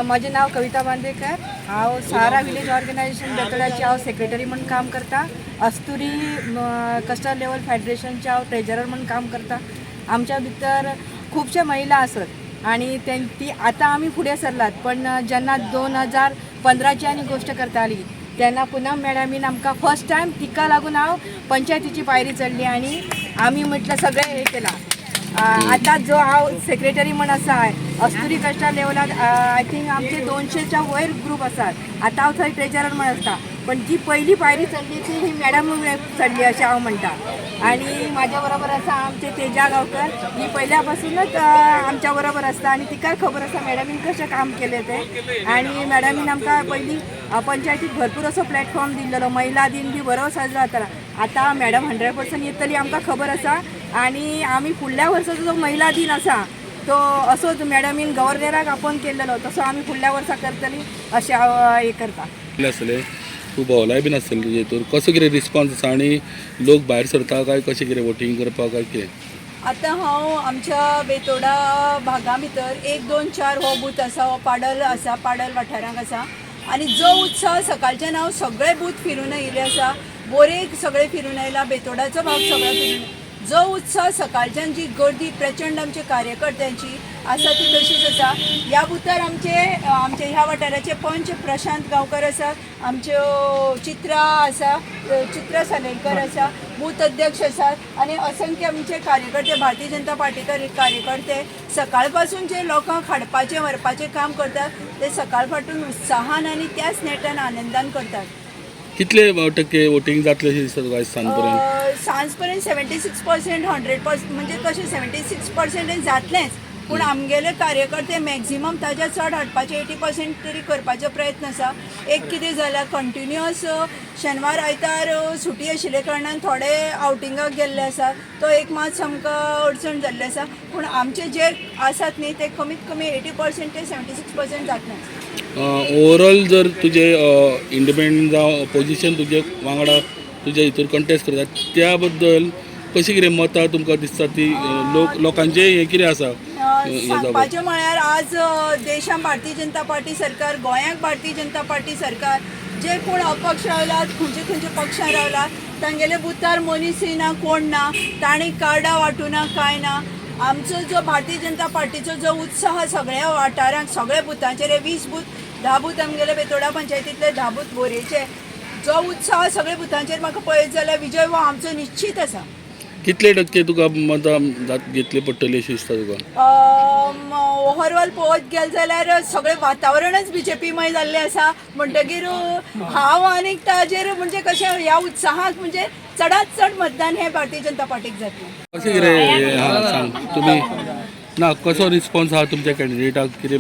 म्हजें नांव कविता बांदेकर. हांव सहारा विलेज ऑर्गनायझेशन बेतोड्याची हांव सेक्रेटरी म्हूण काम करता. अस्तुरी कस्टर लेवल फेडरेशनचे हांव ट्रेजरर म्हूण काम करता. आमच्या भितर खुबशे महिला आसत आणि ती आतां आमी फुडें सरलात, पण जेन्ना 2015ची आनी गोश्ट करताली तेन्ना पुनम मॅडमीन आमकां फर्स्ट टायम, तिका लागून हांव पंचायतीची पायरी चडली आनी आमी म्हटल्यार सगळें हें केलां. आतां जो हांव सेक्रेटरी म्हण आसा अस्तुरी कश्टा लेवलाक, I think आमचे 200च्या वयर ग्रूप आसात. आतां हांव थंय ट्रेजरर म्हण आसता, पण जी पयली पायरी चडली ती ही मॅडम चडली अशें हांव म्हणटा. आनी म्हाज्या बरोबर आसा आमचे तेजा गांवकर. ही पयल्या पासूनच आमच्या बरोबर आसता आनी तिकाय खबर आसा मॅडमीन कशें काम केलें तें. आनी मॅडमीन आमकां पयलीं पंचायतीत भरपूर असो प्लॅटफॉर्म दिल्लो, महिला दिन बी बरो साजरो जातालो. आतां मॅडम 100% येतली आमकां खबर आसा आनी आमी फुडल्या वर्साचो जो महिला दिन आसा तो असोच मॅडमीन गव्हर्नराक आपोवन केल्लो तसो आमी फुडल्या वर्सा करतली अशें हांव हें करता. आसले तूं भोंवलाय बीन आसतलें तुजे हितूर, कसो कितें रिस्पॉन्स आसा आनी लोक भायर सरता काय कशें कितें वोटींग करपाक काय कितें? आतां हांव आमच्या बेतोडा भागा भितर 1, 2, 4 हो बूथ आसा, हो पाडल आसा, पाडल वाठारांक आसा. आनी जो उत्साह सकाळच्यान हांव सगळे बूथ फिरून आयिल्ले आसा, बोरेक सगळे फिरून आयला, बेतोडाचो भाग सगळो फिरून, जो उत्साह सकाळच्यान जी गर्दी प्रचंड आमच्या कार्यकर्त्यांची आसा ती तशीच आसा. ह्या बुथार आमचे आमचे ह्या वाठाराचे पंच प्रशांत गांवकर आसा, आमच्यो चित्रा आसा, चित्रा सालेलकर आसा, बूथ अध्यक्ष आसात आनी असंख्य आमचे कार्यकर्ते, भारतीय जनता पार्टीकर कार्यकर्ते सकाळ पासून जे लोकांक हाडपाचें व्हरपाचें काम करतात ते सकाळ फाटून उत्साहान आनी त्याच नेटान आनंदान करतात. कितले टक्के वोटींग जातलें अशें दिसता तुका आयज सांज पर्यंत? सांज पर्यंत 76%, 100% म्हणजे कशें 76% जातलेंच, पूण आमगेले कार्यकर्ते मॅक्झिमम ताज्या चड हाडपाचे, 80% तरी करपाचो प्रयत्न आसा. एक कितें जालां, कंटिन्युअस शेनवार आयतार सुटी आशिल्ले कारणान थोडे आवटिंगाक गेल्ले आसा, तो एक मात आमकां अडचण जाल्ली आसा. पूण आमचे जे आसात न्ही ते कमीत कमी 80% ते 76% जातलेंच. ओवरऑल जर तुजे इंडिपेंडंट जावं ऑपोजिशन तुजे वांगडा तुजे हितूर कंटेस्ट करता त्या बद्दल कशी कितें मतां तुमकां दिसता ती लोक लोकांचें हें कितें आसा हेज्या सांगपाचें म्हळ्यार आज देशान भारतीय जनता पार्टी सरकार, गोंयांत भारतीय जनता पार्टी सरकार, जे कोण अपक्ष रावलात, खंयचे खंयचे पक्षान रावला, तांगेले बुथार मनीस येना, कोण ना, तांणी कार्डां वांटूना, कांय ना. आमचो जो भारतीय जनता पार्टीचो जो उत्साह सगळ्या वाठारांक सगळ्या बुथांचेर, हे 20 बूथ, 10 बूथ आमगेले बेतोडा पंचायतींतले, 10 बूथ बोरयेचे, जो उत्साह सगळ्या बुथांचेर म्हाका पळयत जाल्यार विजय हो आमचो निश्चीत आसा. कितले टक्के तुका मतां घेतली पडटली अशें दिसता तुका? ओव्हरऑल पळोवत गेले जाल्यार सगळें वातावरणच बीजेपीमय जाल्लें आसा, म्हणटगीर हांव आनीक ताजेर म्हणजे कशें ह्या उत्साहात म्हणजे चडांत चड मतदान हें भारतीय जनता पार्टीक जातलें. कशें कितें हें आहा सांग तुमी ना, कसो रिस्पॉन्स आहा तुमच्या कॅन्डिडेटाक कितें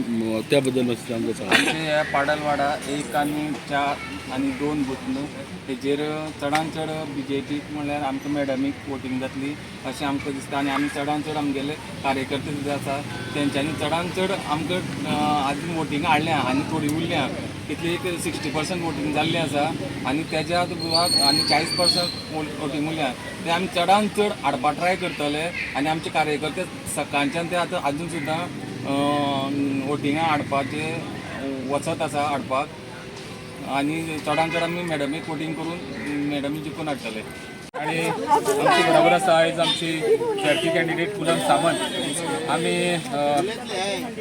त्या बद्दल मातशें आमकां सांग. आमचे ह्या पाडलवाडा 1 आनी 4 आनी 2 बूथ न्हू हेजेर चडान चड बीजेपीक म्हणल्यार आमकां मॅडमीक वोटींग जातली अशें आमकां दिसता. आनी आमी चडान चड आमगेले कार्यकर्ते जे आसा तेंच्यांनी चडान चड आमकां आजून वोटींग हाडल्या आनी थोडी उरल्या, तितली एक 60% वोटींग जाल्लें आसा आनी तेज्या आनी 40% वोटींग उरल्या, ते आमी चडान चड हाडपा ट्राय करतले. आनी आमचे कार्यकर्ते सकाळच्यान ते आतां आजून सुद्दां वोटिंगां हाडपाचे वचत आसा हाडपाक आनी चडान चड आमी मॅडमीक वोटींग करून मॅडमी जिखून हाडटले. आणि आमची बरोबर आसा आयज आमची झेडपी कॅन्डिडेट पुनम सामंत. आमी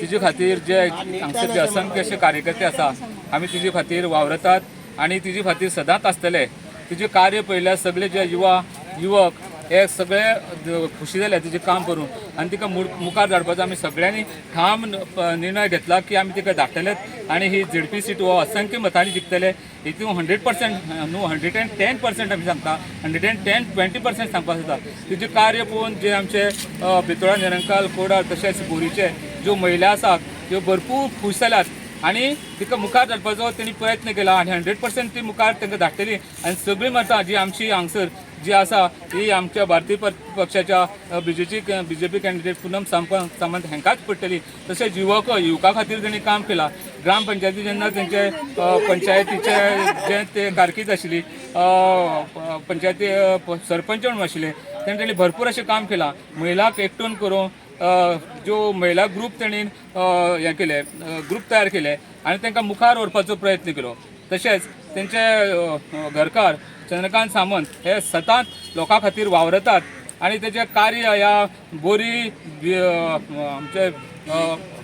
तिजे खातीर जे हांगसर जे असंख्य अशे कार्यकर्ते आसा, आमी तिजे खातीर वावरतात आनी तिजे खातीर सदांच आसतले. तिजें कार्य पळयल्यार सगळे जे युवा युवक हे सगळे खुशी जाले तिजें काम करून आनी तिका मुखार धाडपाचो आमी सगळ्यांनी ठाम निर्णय घेतला की आमी तिका धाडटलेच आनी ही झेडपी सीट हो असंख्य मतांनी जिखतले. हितून 100% न्हू, 110% आमी सांगता, 110-20% सांगपाक जाता. तिजें कार्य पळोवन जे आमचे बेतोडा, निरंकाल, कोडार तशेंच बोरीचे ज्यो महिला आसात त्यो भरपूर खूश जाल्यात आनी तिका मुखार धाडपाचो तेणी प्रयत्न केला आनी 100% ती मुखार तांकां धाडटली. आनी सगळीं मतां जी आमची हांगसर जी आसा ती आमच्या भारतीय पक्षाच्या बीजेपी कॅन्डिडेट पुनम सामंत हांकांच पडटली. तशेंच युवका खातीर तेणी काम केलां. ग्रामपंचायती जेन्ना तेंचे पंचायतीचे जे ते कारकीर्द आशिल्ली, पंचायती सरपंच म्हणून आशिल्ले, तेणी तेणी भरपूर अशें काम केलां महिलाक एकटून करून. ज्यो महिला ग्रूप तेणीन हें केले, ग्रूप तयार केले आनी तांकां मुखार व्हरपाचो प्रयत्न केलो. तशेंच तेंचे घरकार चंद्रकांत सामंत हे सदांच लोकां खातीर वावरतात आनी तेचें कार्य ह्या बोरी आमचे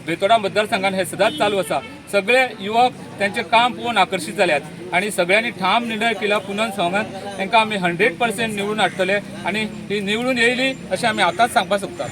बेतोडा मतदारसंघान हे सदांच चालू आसा. सगळे युवक त्यांचे काम पळोवन आकर्शीत जाल्यात आनी सगळ्यांनी ठाम निर्णय केला पुनम सावंतान तांकां आमी 100% निवडून हाडटले आनी ही निवडून येयली अशें आमी आतांच सांगपाक सोदतात.